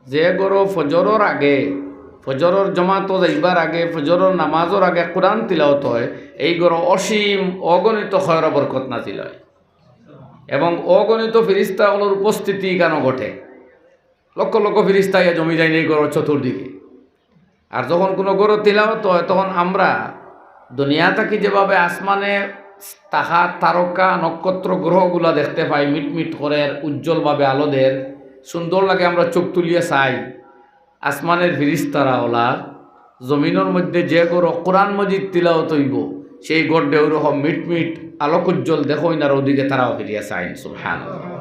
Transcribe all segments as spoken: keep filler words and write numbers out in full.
যে ঘরো ফজরর আগে, ফজরর জমাতো যাইবার আগে, ফজরর নামাজর আগে কোরআন তিলাওত হয়, এই ঘরো অসীম অগণিত খয়র বরকত নাজিল হয়। এবং অগণিত ফিরিস্তা অকলর উপস্থিতি ইখানো ঘটে। লক্ষ লক্ষ ফিরিস্তা আইয়া জমি যাইন এই ঘরর চতুর্দিকে। আর যখন কুনু ঘরো তিলাওত হয়, তখন আমরা দুনিয়া থাকি যেভাবে আসমানে থাকা তারকা, নক্ষত্র, গ্রহগুলা দেখতে পাই, মিটমিট করের, উজ্জ্বলভাবে আলো দের, সুন্দর লাগে, আমরা চোখ তুলিয়া চাই। আসমানের ফিরিস্তারা অলা জমিনর মধ্যে যে ঘরো কোরআন মজিদ তিলাওত অইবো, সেই ঘরটা ওরকম মিটমিট আলোক উজ্জ্বল দেখইন, আর ওদিকে তারাও ফিরিয়া চাইন। সুবহানাল্লাহ।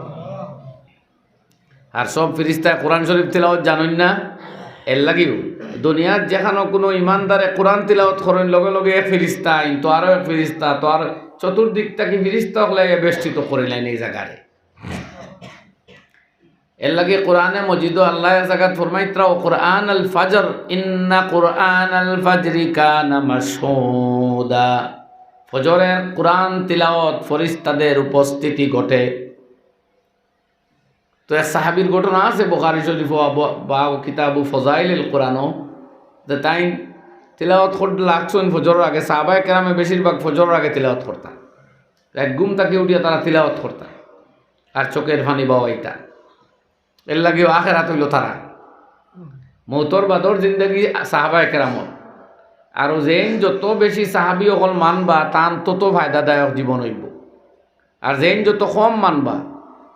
আর সব ফিরিস্তায় কোরআন শরীফ তিলাওত জানইন না, এর লাগিও দুনিয়ার যেখানো কুনু ইমানদারে কোরআন তিলাওত করইন, লগে লগে এক ফিরিস্তা আইন, তো আরো এক ফিরিস্তা, তো আর চতুর্দিক থাকি ফিরিস্তা অকলে বেষ্টিত করিলাইন এই জাগারে। এর লাগি কোরআনে মজিদো আল্লাহ এক জাগাত ফরমাইতরা, "ওয়া কুরআনাল ফাজর, ইন্না কুরআনাল ফাজরি কানা মাশহুদা।" ফজরের কোরআন তিলাওত ফিরিস্তাদের উপস্থিতি ঘটে। তো এক সাহাবীর ঘটনা আছে বুখারী শরীফো বা, বা কিতাবু ফজাইলিল কোরআনো, যে তাইন তিলাওত করতে লাগছইন ফজরর আগে। সাহাবায়ে কেরামে বেশিরভাগ ফজরর আগে তিলাওত করতা, রাইত ঘুম থাকি উঠিয়া তারা তিলাওত করতা আর চোখের পানি বওয়াইতা। এর লাগিও আখেরাত অইলো তারা। মৌতর বাদর জিন্দেগি সাহাবায়ে কেরামর। আর যেইন যত বেশি সাহাবী অকল মানবা, তান তত ফায়দাদায়ক জীবন অইবো। আর যেইন যত কম মানবা,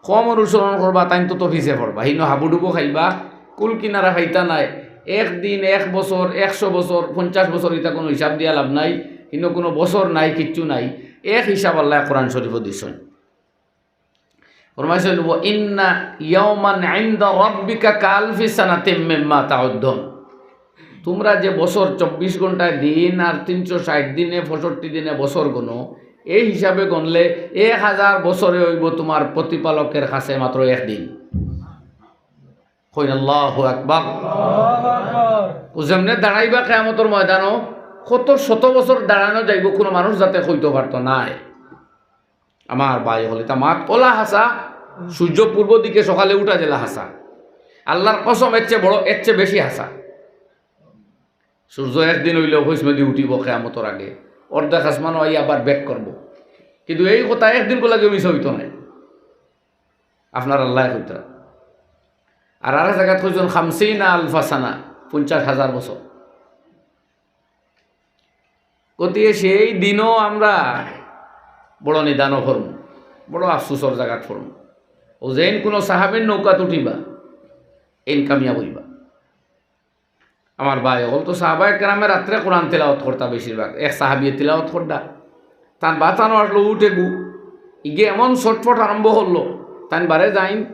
কম অনুসরণ করবা, তাইন তত পিছে পড়বা। হিনো হাবুডুবু খাইবা, কুল কিনারা পাইতা নায়। এক দিন, এক বছর, একশো বছর, পঞ্চাশ বছর, ইতা কুনু হিসাব দিয়া লাভ নাই। হিনো কুনু বছর নাই, কিচ্ছু নাই। এক হিসাব আল্লায় কোরআন শরীফো দিছইন। ফরমাইছইন, "ওয়া ইন্না ইয়াওমান ইনদা রাব্বিকা কাআলফি সানাতিম মিম্মা তাউদ্দুন।" তোমরা যে বছর চব্বিশ ঘন্টায় দিন আর তিনশো ষাট দিনে, পঁয়ষট্টি দিনে বছর গণো, এই হিসাবে গণলে এক হাজার বছরে অইবো তোমার প্রতিপালকের কাছে মাত্র একদিন। কইন আল্লাহু আকবার। ও যেমনে দাঁড়াইবা কিয়ামতর ময়দানো, কত শত বছর দাঁড়ানো যাইবো, কুনু মানুষ যাতে কইতো পারতো নায়। আমার ভাই অকল, ইতা মাত অলা হাছা, সূর্য পূর্ব দিকে সকালে উঠা যেলা হাছা। আল্লাহর কসম, এর চেয়ে বড়, এর চেয়ে বেশি হাছা। সূর্য একদিন অইলেও পশ্চিমেদি উঠিবো কিয়ামতর আগে, অর্ধেক আসমানো আইয়া আবার back করবো। কিন্তু এই কথা একদিন কো লাগেও মিছা অইতো নায়। আপনার আল্লায় কইতরা। আর আরেক জাগাত কইছইন, "খামসিনা আলফা সানা", পঞ্চাশ হাজার বছর। গতিকে সেই দিনও আমরা বড় নিদানো পড়মু, বড় আফসোসর জাগাত পড়মু। ও যেইন কুনু সাহাবীর নৌকাত উঠিবা, এইন কামিয়াব অইবা। আমার ভাই অকল, তো সাহাবায়ে কেরামে রাত্রে কোরআন তিলাওত করতা বেশিরভাগ। এক সাহাবিয়ে তিলাওত করতা, তান বাতানো আসলো উঠে গু, ইগে এমন ছটফট আরম্ভ করলো, তাইন বারে যাইন,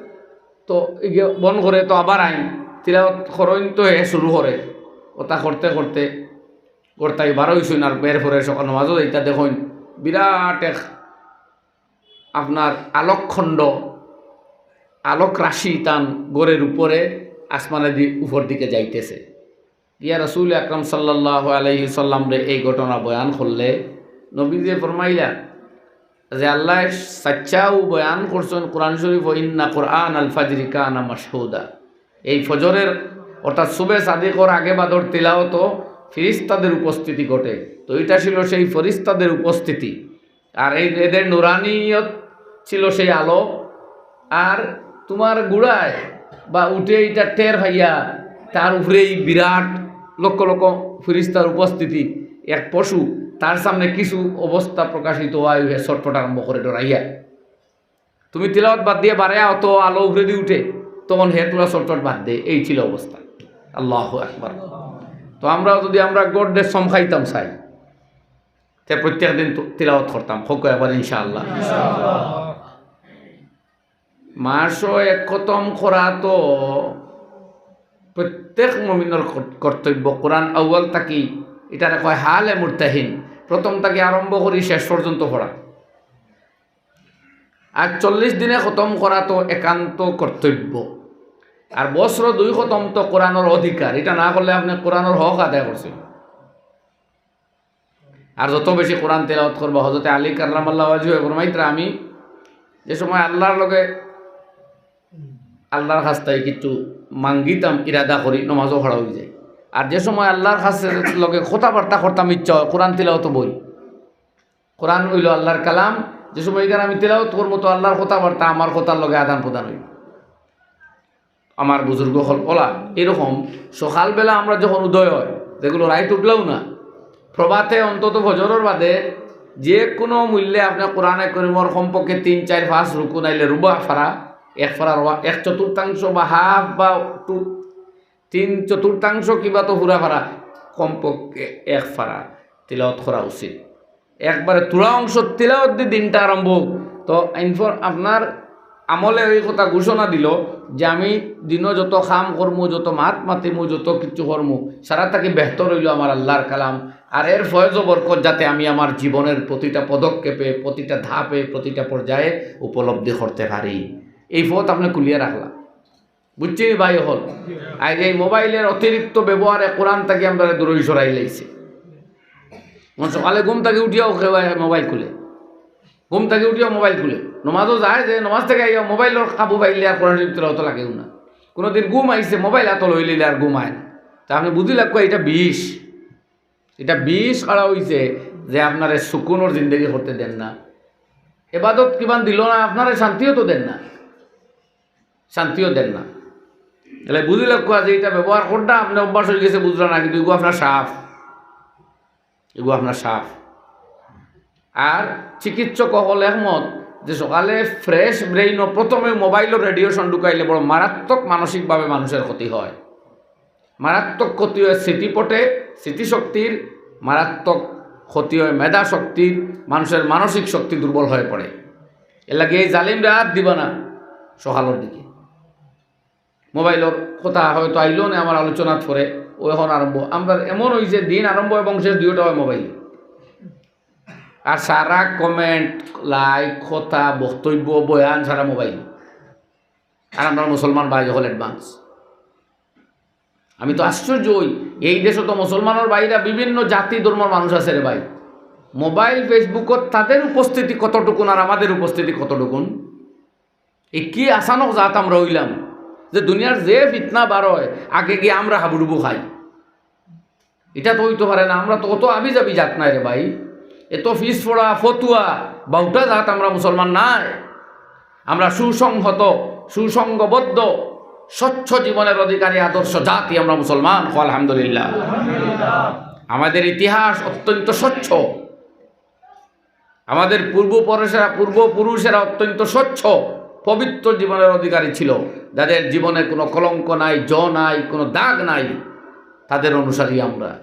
তো ইগে বন্ধ করে তো আবার আইন, তিলাওত করইন তো হে শুরু করে, ওটা করতে করতে করতাই বারো অইছইন, আর এরপরে সকাল নামাজও যাইতা দেখইন বিরাট এক আপনার আলোকখণ্ড, আলোক রাশি তান ঘরের উপরে আসমানেদি উপর দিকে যাইতেছে। গিয়া রাসূল আকরাম সাল্লাল্লাহু আলাইহি সাল্লামরে এই ঘটনা বয়ান করলে নবীজি ফরমাইলা যে আল্লায় সাচ্চাউ বয়ান করছইন কোরআন শরীফো, "ইন্না কুরআনাল ফাজরি কানা মাশহুদা।" এই ফজরের অর্থাৎ সুবে সাদিকর আগে বাদর তিলাওতো ফিরিস্তাদের উপস্থিতি ঘটে। তো এটা ছিল সেই ফিরিস্তাদের উপস্থিতি। আর এই এদের নুরানিয়ত ছিল সেই আলো। আর তোমার ঘুড়ায় বা উটে এটা টের পাইয়া তার উপরেই বিরাট লক্ষ লক্ষ ফিরিস্তার উপস্থিতি, এক পশু, তার সামনে কিছু অবস্থা প্রকাশিত অওয়ায় হে ছটফট আরম্ভ করে ডরাইয়া। তুমি তিলাওয়াত বাদ দিয়া বারে আও তো আলো উপরেদি উঠে, তখন হে থুড়া ছটফট বাদ দে, এই ছিল অবস্থা। আল্লাহু আকবার। তো আমরাও যদি আমরা গড্ডে চমকাইতাম চাই, তে প্রত্যেক দিন তো তিলাওয়াত করতাম, কউক্কা একবার ইনশাআল্লাহ। মাসো এক খতম করা তো প্রত্যেক মুমিনর কর-, কর্তব্য। কোরআন আউয়াল থাকি, ইটারে কয় হালে মুরতাহিন, প্রথম থাকি আরম্ভ করি শেষ পর্যন্ত পড়া। আর চল্লিশ দিনে খতম করা তো একান্ত কর্তব্য। আর বছরো দুই খতম তো কোরআনর অধিকার, ইটা না করলে আপনে কোরআনর হক আদায় করছইন। আর যত বেশি কোরআন তেলাওয়াত করবা, হযরতে আলী কাররামাল্লাহু ওয়াজহুয়ে ফরমাইতরা, আমি যে সময় আল্লাহর লগে আল্লাহর কাছ থাকি কিছু মাঙ্গিতাম ইরাদা করি, নমাজও খাড়া অইযায়। আর যে সময় আল্লাহর কাছে লগে কথাবার্তা করতাম ইচ্ছা অয়, কোরআন তিলাওয়াত বই। কোরআন অইলো আল্লাহর কালাম, যে সময় ইখান আমি তিলাওয়াত করমু তো আল্লাহর কথাবার্তা আমার কথার লগে আদান প্রদান অইবো। আমার বুজুর্গ অকল অলা, এরকম সকালবেলা আমরা যখন উদয় অয়, যেগুলো রাইত উঠলেও না, প্রভাতে অন্তত ফজরর বাদে যে কোনো মূল্যে আপনে কোরআনে করিমর কমপক্ষে তিন, চাইর, পাঁচ রুকু নাইলে রুবা ফারা, এক ফারা রুবা, এক চতুর্থাংশ বা হাফ বা টু, তিন চতুর্থাংশ কিবা তো পুরা ফারা, কমপক্ষে এক ফারা তিলাওয়াত করা উচিত। একবারে থুড়া অংশ তিলাওয়াত দি দিনটা আরম্ভ অউক। তো ইনফর-, আপনার আমলে ওই কথা ঘোষণা দিল যে আমি দিনও যত কাম করমু, যত মাত মাতিমু, যত কিছু করমু, সারা থাকি বেহতর অইলো আমার আল্লাহর কালাম। আর এর ফয়েজ ও বরকত যাতে আমি আমার জীবনের প্রতিটা পদক্ষেপে, প্রতিটা ধাপে, প্রতিটা পর্যায়ে উপলব্ধি করতে পারি, এই পথ আপনে খুলিয়া রাখলা। বুঝছইন নি ভাই অকল? আর এই মোবাইলের অতিরিক্ত ব্যবহারে কোরআন থাকি আমরারে দূরই সরাইলাইছে। মন সকালে ঘুম থাকি উঠিয়াও কেউ মোবাইল খুলে, ঘুম থাকি উঠিয়াও মোবাইল খুলে, নমাজও যায় যে নমাজ থাকি আইয়া মোবাইলর কাবু পাইলে আর কোরআন শরীফ তিলাওয়াত লাগেও না। কোনোদিন ঘুম আইছে, মোবাইল আতো লইলিলে আর ঘুম আয় না। তে আপনে বুঝি লাগবো ইটা বিষ, ইটা বিষ খাড়া অইছে যে আপনারে সুকুনর জিন্দেগি করতে দেন না, এবাদত কিমান দিল না, আপনারে শান্তিও তো দেন না, শান্তিও দেন না। তাইলে বুঝি লাগবো যে ইটা ব্যবহার করতা আপনে অভ্যাস অইগেছে বুঝলা না, কিন্তু এগু আপনার সাফ, এগু আপনার সাফ। আর চিকিৎসক অকল একমত যে সকালে fresh brain ও প্রথমে মোবাইলর radiation ঢুকাইলে বড় মারাত্মক মানসিকভাবে মানুষের ক্ষতি হয়, মারাত্মক ক্ষতি হয় স্মৃতিপটে, স্মৃতিশক্তির, মারাত্মক ক্ষতি হয় মেধা শক্তির, মানুষের মানসিক শক্তি দুর্বল হয়ে পড়ে। এর লাগি এই জালিমরে আত দিবা না সকালর দিকে। মোবাইলর কথা হয়তো আইলো না আমার আলোচনাত পরে, ও এখন আরম্ভ। আমরা এমন অইছে দিন আরম্ভ এবং শেষ দুইটা হয় মোবাইল। আর সারা comment, like, কথা, বক্তব্য, বয়ান সারা মোবাইল। আর আমরা মুসলমান ভাই অকল advance। আমি তো আশ্চর্য অই, এই দেশো তো মুসলমানর বাইরা বিভিন্ন জাতি ধর্মর মানুষ আছে রে ভাই। মোবাইল, Facebook-ও তাদের উপস্থিতি কতটুকুন আর আমাদের উপস্থিতি কতটুকুন? এ কি আচানক জাত আমরা অইলাম যে দুনিয়ার যে ফিতনা বার হয় আগে গিয়া আমরা হাবুডুবু খাই। ইটা তো অইতো পারে না, আমরা তো অত আবিজাবি জাত নায় রে ভাই। এত পিছপড়া, ফতুয়া, বাউটা জাত আমরা মুসলমান নায়। আমরা সুসংহত, সুসংঘবদ্ধ, স্বচ্ছ জীবনের অধিকারী আদর্শ জাতি আমরা মুসলমান। কও আলহামদুলিল্লাহ। আমাদের ইতিহাস অত্যন্ত স্বচ্ছ। আমাদের পূর্বপুরুষেরা, পূর্বপুরুষেরা অত্যন্ত স্বচ্ছ, পবিত্র জীবনের অধিকারী ছিল, যাদের জীবনে কোনো কলঙ্ক নাই, জ নাই, কোনো দাগ নাই, তাদের অনুসারী আমরা।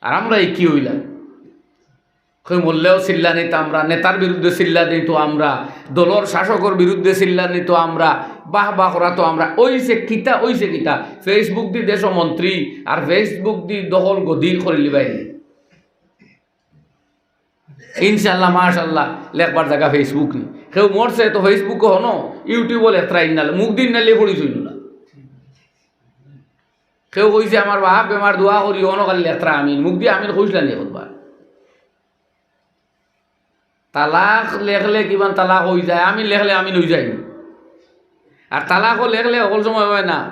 আর আমরা এই কি অইলাম? কেউ মরলেও চিল্লানি তো আমরা, নেতার বিরুদ্ধে চিল্লানি তো আমরা, দলর শাসকর বিরুদ্ধে চিল্লানি তো আমরা, বাহ বাহ করা তো আমরা। অইছে কিতা, অইছে কিতা? Facebook দি দেশো মন্ত্রী আর Facebook দি দখল গদি করিলিবায়নি। ইনশাআল্লাহ, মাশাআল্লাহ, লেখবার জাগা Facebook নি। কেউ মরছে তো Facebook-ও হনো, YouTube-ও লেখরা ইন্নালে, মুখ দি ইন্নালে পড়ি থইল না। কেউ কইছে, "আমার বাপ বেমার, দোয়া করি", অনো খালি লেখরা আমিন, মুখ দি আমিন কইছলা নি একবার? তালাক লেখলে কিমান তালাক অইযায়, আমিন লেখলে আমিন অইযায় নি? আর তালাকও লেখলে হকল সময় অয় না।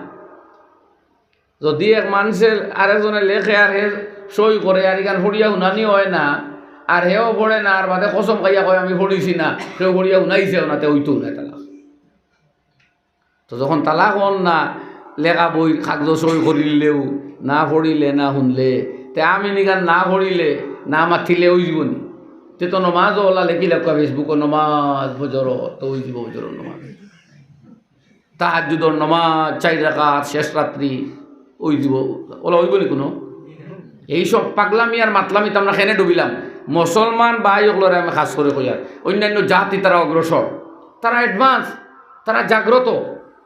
যদি এক মানষে আরেকজনে লেখে আর হে সই করে আর ইখান পড়িয়া হুনানি অয় না, আর হেও পড়ে না, আর বাদে কসম খাইয়া কয়, "আমি পড়িছি না", কেউ পড়িয়া হুনাইছেও না, তে অইতো নায় তালাক। তো যখন তালাক অন না, লেখা বই কাগজো সই করিলেও, না পড়িলে, না হুনলে, তে আমিন ইখান না পড়িলে, না মাতিলে অইযিবো নি? তে তো নমাজও অলা লেখি লেখা Facebook-ও নমাজ ফজর, তো অইযিবো ফজরর নমাজ। তাহাজ্জুদর নমাজ, চাইর রাকাত, শেষ রাত্রি, অইযিবো, অলা অইবো নি কুনু? এইসব পাগলামি আর মাতলামিত আমরা কেনে ডুবিলাম? মুসলমান ভাই অকলরে আমি খাছ করি কইয়ার, অইন্যান্য জাতি তারা অগ্রসর, তারা advance, তারা জাগ্রত।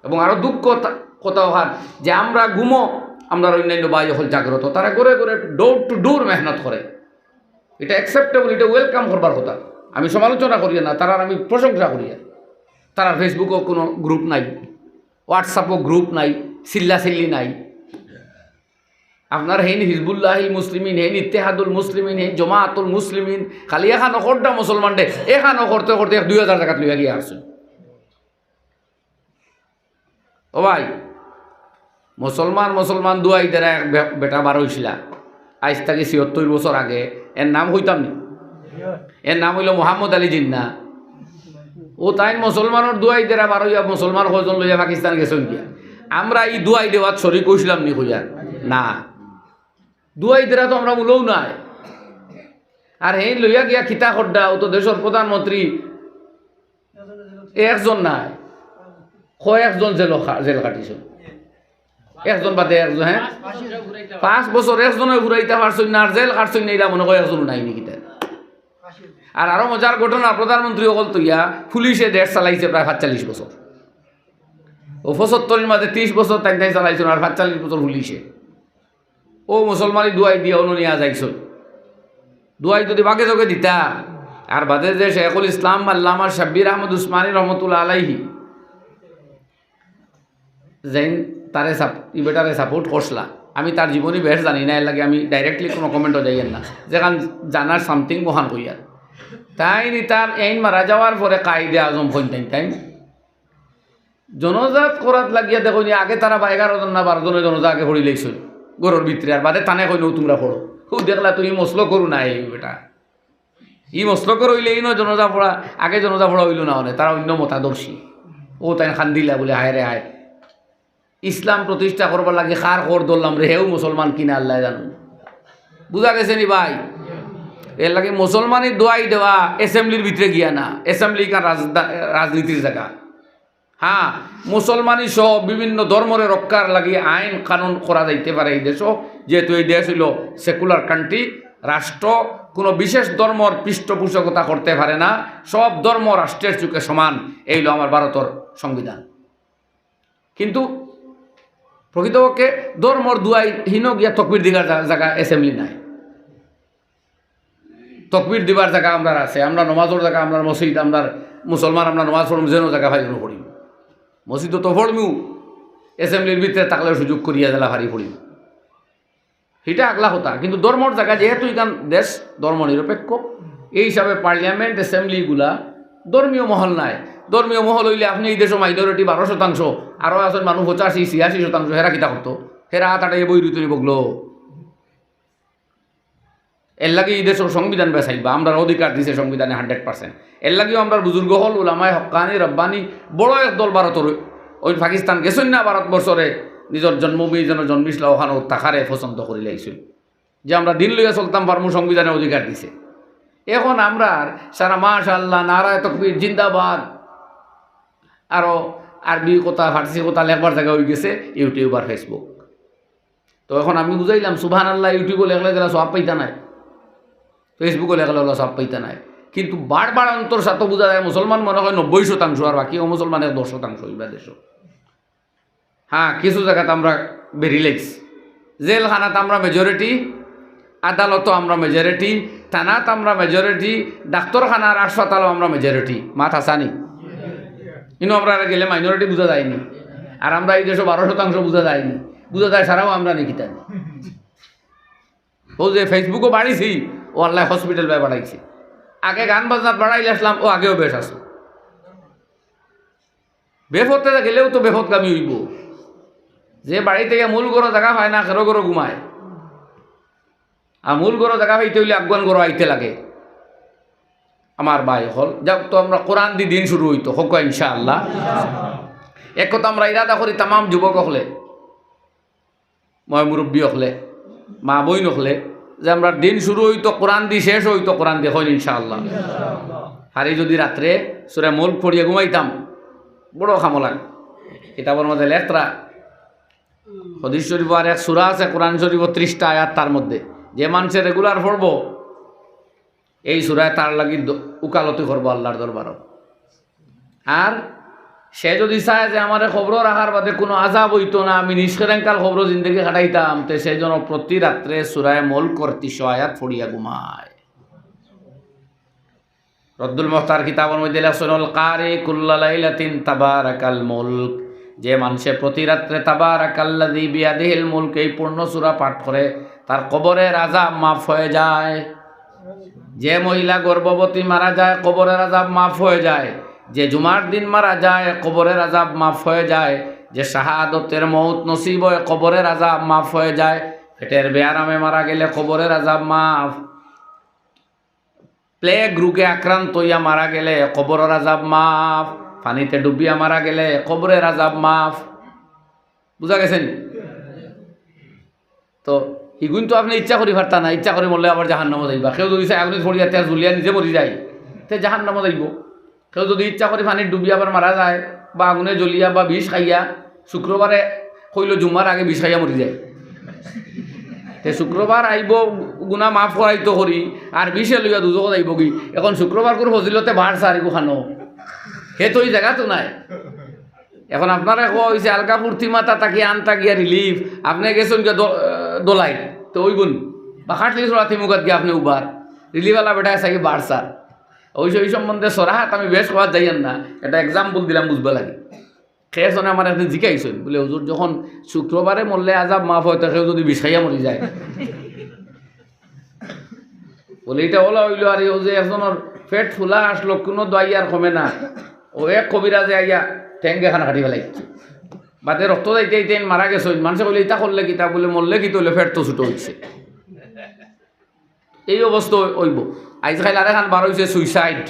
এবং আরো দুঃখ তা-, কথা অখান যে আমরা ঘুমো, আমরার অইন্যান্য ভাই অকল জাগ্রত, তারা ঘরে ঘরে door to door মেহনত করে। ইটা acceptable, ইটা welcome করবার কথা। আমি সমালোচনা করিয়ার না, তারার আমি প্রশংসা করিয়ার। তারার Facebook-ও কুনু group নাই, WhatsApp-ও group নাই, চিল্লাচিল্লি নাই। আপনার হেইন হিজবুল্লাহিল মুসলিমিন, হেইন ইত্তেহাদুল মুসলিমিন, হেইন জমাআতুল মুসলিমিন, খালি এখানো করডা মুসলমানরে, এখানো করতে করতে এক দুই হাজার জাগাত লইয়া গিয়া আছইন। ও ভাই, মুসলমান মুসলমান দুয়াই দেরা এক বে-, বেটা বার অইছিলা, আইজ থাকি ছিয়াত্তর বছর আগে। এর নাম কইতাম নি? এর নাম অইলো মোহাম্মদ আলী জিন্না। ও তাইন মুসলমানর দুয়াই দেরা বার অইয়া মুসলমান কয়জন লইয়া পাকিস্তান গেছইন গিয়া। আমরা ই দুয়াই দেওয়াত শরিক অইছিলাম নি কইয়া? না। দুয়াই দেরা তো আমরা মূলও নায়। আর হেইন লইয়া গিয়া কিতা করডা, ও তো দেশর প্রধানমন্ত্রী একজন নায়, কয়েকজন জেল খা-, জেল খাটিছইন, একজন বাদে একজন, হ্যাঁ, পাঁচ বছর একজনে ঘুরাইতা পারছইন না, আর জেল খাটছইন না, ইলা মনে কয় একজনও নাইনি কিতা। আর আরো মজার ঘটনা, প্রধানমন্ত্রী অকল থইয়া পুলিশে দেশ চালাইছে প্রায় পাঁচচল্লিশ বছর। ও পঁচাত্তরর মাঝে ত্রিশ বছর তাইন তাইন চালাইছইন, আর পাঁচচল্লিশ বছর পুলিশে। ও মুসলমানি দুয়াই দিয়া অনো নিয়া যাইছইন। দুয়াই যদি বাগে যোগে দিতা, আর বাদে যে শেখুল ইসলাম আল্লামা শাব্বির আহমদ উসমানী রহমতুল্লাহ আলাইহি যেইন তারে সাপ-, ই বেটারে সাপোর্ট করছলা, আমি তার জীবনী বেশ জানি না, এর লাগি আমি directly কোনো কমেন্টও যাইয়ার না, যেখান জানার something ওখান কইয়ার। তাইন ইতার এইন মারা যাওয়ার পরে কায়েদে আজম কইন তাইন, তাইন জনাজাত করাত লাগিয়া দেখইন নি, আগে তারা বা এগারো জন না বারো জনে জনাজা আগে পড়ি লাইছইন ঘরর ভিতরে, আর বাদে তানে কইন, "ও তুমরা পড়ো।" ও দেখলা তো ই মসলকর নায় ই বেটা। ই মসলকর অইলে ইনো জনাজা পড়া, আগে জনাজা পড়া অইলো না অনে, তারা অইন্য মতাদর্শী। ও তাইন কান্দিলা বুলে, "হায় রে হায়, ইসলাম প্রতিষ্ঠা করবার লাগি কার কর ধরলাম রে, হেউ মুসলমান কিনা আল্লায় জানইন।" বুঝা গেছে নি ভাই? এর লাগি মুসলমানি দুয়াই দেওয়া assemblyর ভিতরে গিয়া না, assembly কার রাজদা-, রাজনীতির জাগা। হ্যাঁ, মুসলমানি সহ বিভিন্ন ধর্মরে রক্ষার লাগি আইন কানুন করা যাইতে পারে এই দেশও, যেহেতু এই দেশ অইলো secular country, রাষ্ট্র কোনো বিশেষ ধর্মর পৃষ্ঠপোষকতা করতে পারে না, সব ধর্ম রাষ্ট্রের চোখে সমান। এই অইলো আমার ভারতর সংবিধান। কিন্তু প্রকৃতপক্ষে ধর্মর দুয়াই হিনো গিয়া তকবির দিবার জা-, জাগা assembly নাই। তকবির দিবার জাগা আমরার আছে, আমরা নমাজর জাগা, আমরার মসজিদ, আমরার মুসলমান, আমরা নমাজ পড়মু, যেনো জাগা পাই অনো পড়িমু। মসজিদো তো পড়মু, assemblyর ভিতরে থাকলে সুযোগ করিয়া দিলা পারি পড়িমু। হিটা আগলা কথা, কিন্তু ধর্মর জাগা যেহেতু ইখান দেশ ধর্ম নিরপেক্ষ, এই হিসাবে parliament, assembly গুলা ধর্মীয় মহল নায়। ধর্মীয় মহল অইলে আপনে এই দেশো minority বারো শতাংশ, আরো আছইন মানুষ পঁচাশি, ছিয়াশি শতাংশ, হেরা কিতা করতো? হেরা আত আটাইয়া বই রইতো নি বগলো। এর লাগি এই দেশর সংবিধান বাঁচাইবা, আমরার অধিকার দিছে সংবিধানে hundred percent। এর লাগিও আমরার বুজুর্গ অকল, উলামায়ে হক্কানি, রব্বানি, বড় এক দল ভারতর, ওই পাকিস্তান গেছইন না, ভারতবর্ষরে নিজর জন্মভূমি যেন জন্মিছলা, ওখানো থাকারে পছন্দ করি লাইছইন। যে আমরা দিন লইয়া চলতাম পারমু, সংবিধানে অধিকার দিছে। এখন আমরার সারা মাশাআল্লাহ, নারায়ে তকবীর, জিন্দাবাদ, আরো আরবি কথা, ফার্সি কথা লেখবার জাগা অইগেছে YouTube আর Facebook। তো এখন আমি বুঝাইলাম, সুবহানাল্লাহ YouTube-ও লেখলে যেলা সওয়াব পাইতা নায়, Facebook-ও লেখলে ওলা সওয়াব পাইতা নায়। কিন্তু বারবার অন্তর সাথে বুঝা যায়, মুসলমান মনে হয় নব্বই শতাংশ, আর বাকি অমুসলমান এক দশ শতাংশ ইবা দেশো। হ্যাঁ, কিছু জাগাত আমরা বেরি লাগছি। জেলখানাত আমরা majority, আদালতো আমরা majority, থানাত আমরা majority, ডাক্তারখানার হাসপাতালো আমরা majority। মাত হাছা নি? ইনো আমরা গেলে minority বুঝা যায়নি। আর আমরা এই দেশো বারো শতাংশ বুঝা যায়নি। বুঝা যায় সারাও আমরা নি কিতা নি। ও যে Facebook-ও বাড়াইছি, ও আল্লায় hospital বায় বাড়াইছে। আগে গান বাজনাত বাড়াইলে আসলাম, ও আগেও বেশ আছে। বেপথে গেলেও তো বেপথগামী অইবো। যে বাড়িত গিয়া মূল ঘরো জাগা পায় না, খেরো ঘরো ঘুমায়। আর মূল ঘরো জাগা পাইতে অইলে আগুয়ান ঘরো আইতে লাগে। আমার ভাই অকল, যাউক তো আমরা কোরআন দি দিন শুরু অইতো, কউক্কা ইনশাআল্লাহ। এক কথা আমরা ইরাদা করি তামাম যুবক অকলে, ময় মুরব্বি অকলে, মা বইন অকলে, যে আমরার দিন শুরু অইতো কোরআন দি, শেষ অইতো কোরআন দি, কইন ইনশাআল্লাহ। আর এই যদি রাত্রে সূরা মুলক পড়িয়া ঘুমাইতাম, বড় কামো লাগে। কিতাবর মধ্যে লেখরা, হাদিস শরীফো আর এক সূরা আছে, কোরআন শরীফো ত্রিশটা আয়াত, তার মধ্যে যে মানষে regular পড়বো, এই সূরায় তার লাগি দ-, উকালতি করবো আল্লাহর দরবারো। আর সে যদি চায় যে আমারে কবরো রাখার বাদে কুনু আযাব অইতো না, আমি নিষ্কেরেঙ্কাল কবরো জিন্দেগি কাটাইতাম, তে সে যেন প্রতি রাত্রে সূরায়ে মুলকর তিনশো আয়াত পড়িয়া ঘুমায়। রদ্দুল মুখতার কিতাবর মধ্যে লেখছইন, "আল কারি কুল্লা লাইলাতিন তাবারাকাল মুলক।" যে মানষে প্রতি রাত্রে তাবারাকাল্লাযী বিয়াদিহিল মুলক এই পূর্ণ সূরা পাঠ করে, তার কবরের আযাব মাফ হয়ে যায়। যে মহিলা গর্ভবতী মারা যায়, কবরের আযাব মাফ হয়ে যায়। যে জুমার দিন মারা যায়, কবরের আযাব মাফ হয়ে যায়। যে শাহাদতের মউত নসিব অয়, কবরের আযাব মাফ অইযায়। পেটের বেয়ারামে মারা গেলে কবরের আযাব মাফ। প্লেগ রোগে আক্রান্ত অইয়া মারা গেলে কবরের আযাব মাফ। পানিতে ডুবিয়া মারা গেলে কবরের আযাব মাফ। বুঝা গেছে নি? তো ইগুইন তো আপনে ইচ্ছা করি পারতা না, ইচ্ছা করি মরলে আবার জাহান্নামো যাইবা। কেউ যুদি চায় আগুনে পড়িয়া তে জ্বলিয়া নিজে মরি যায়, তে জাহান্নামো যাইবো। কেউ যুদি ইচ্ছা করি পানিত ডুবিয়া আবার মারা যায়, বা আগুনে জ্বলিয়া, বা বিষ খাইয়া, শুক্রবারে কইলো জুম্মার আগে বিষ খাইয়া মরি যায়, তে শুক্রবার আইবো গুনা মাফ করাইতো করি, আর বিষে লইয়া দুজখো যাইবোগি। এখন শুক্রবার কুর ফজিলতে বাড়ছে আর এগু খানো, হে তো ই জাগাত নাই। এখন আপনারে কওয়া অইছে আলগা ফুর্তি মাতা থাকি আনতা গিয়া রিলিফ, আপনে গেছইন গিয়া দ-, দোলাই, তো অইবো নি? বা খাটলি চড়া তিমুকাত গিয়া আপনে উবার, রিলিফআলা বেটায় চাই বাড়ছার। অবশ্য ই সম্বন্ধে সরাহাত আমি বেশ কওয়াত যাইয়ার না, একটা example দিলাম বুঝবার লাগি। কেউ একজনে আমারে একদিন জিকাইছইন, বুলে, "হুজুর, যখন শুক্রবারে মরলে আযাব মাফ অয়, তে কেউ যুদি বিষ খাইয়া মরি যায়?" বুলে, "ইটা অলা অইলো, আর অউ যে একজনর পেট ফুলা আসলো, কুনু দোয়াই আর কমে না, অউ এক কবিরাজে আইয়া ঠেং এখান কাটি ফালাইছে, বাদে রক্ত যাইতে যাইতে মারা গেছইন, মানষে কইলে, 'ইতা করলে কিতা?' বুলে, 'মরলে কিতা অইলো, পেট তো ছুটো অইছে।'" এই অবস্থা অই-, অইবো। আইজকাইল আরেকখান বার অইছে সুইসাইড।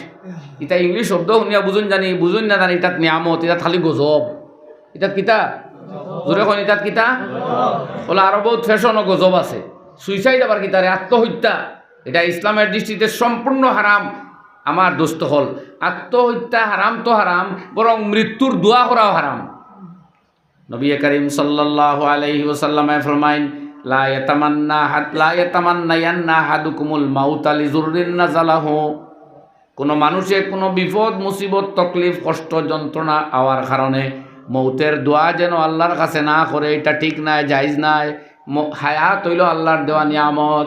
ইটা ইংলিশ শব্দ হুনিয়া বুঝইন জানি, বুঝইন না জানি, ইটাত নিয়ামত, ইটাত খালি গজব। ইটাত কিতা? জোরে কইন, ইটাত কিতা? অলা আরো বউত ফ্যাশন ও গজব আছে। সুইসাইড আবার কিতা রে? আত্মহত্যা। ইটা ইসলামের দৃষ্টিতে সম্পূর্ণ হারাম। আমার দোস্ত অকল, আত্মহত্যা হারাম তো হারাম, বরং মৃত্যুর দোয়া করাও হারাম। নবী করিম সাল্লাল্লাহু আলাইহি ওয়াসাল্লামে ফরমাইন, "লা ইয়াতামান্না হাদ-, লা ইয়াতামান্নায়ান্না আহাদুকুমুল মাউতা লিজুররিন নাজালাহু।" কোনো মানুষে কোনো বিপদ, মুসিবত, তকলিফ, কষ্ট, যন্ত্রণা আওয়ার কারণে মউতের দোয়া যেন আল্লাহর কাছে না করে, ইটা ঠিক নায়, জায়েজ নায়। ম-, হায়াত অইলো আল্লাহর দেওয়া নিয়ামত।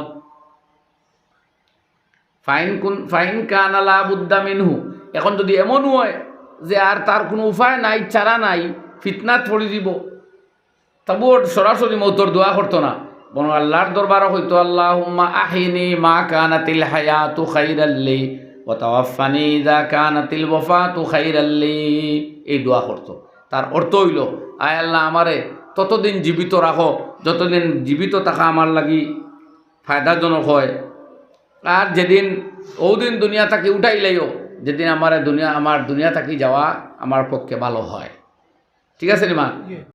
ফাইন কুন-, ফাইন কানা লা বুদ্দা মিনহু। এখন যুদি এমন অয় যে আর তার কুনু উপায় নাই, চারা নাই, ফিতনাত পড়ি যিবো, তবুও সরাসরি মউতর দোয়া করতো না, বরং আল্লাহর দরবারো কইতো, "আল্লাহুম্মা আহিনি মা কানাতিল হায়াতু খাইরাল লি, ওয়া তাওয়াফফানি ইযা কানাতিল ওয়াফাতু খাইরাল লি।" এই দোয়া করতো। তার অর্থ অইলো, "আয় আল্লাহ, আমারে ততদিন জীবিত রাখো, যতদিন জীবিত থাকা আমার লাগি ফায়দাজনক অয়। আর যেদিন, অউ দিন দুনিয়া থাকি উঠাইলাইও, যেদিন আমারে দুনিয়া, আমার দুনিয়া থাকি যাওয়া আমার পক্ষে ভালো হয়।" ঠিক আছে নি মা?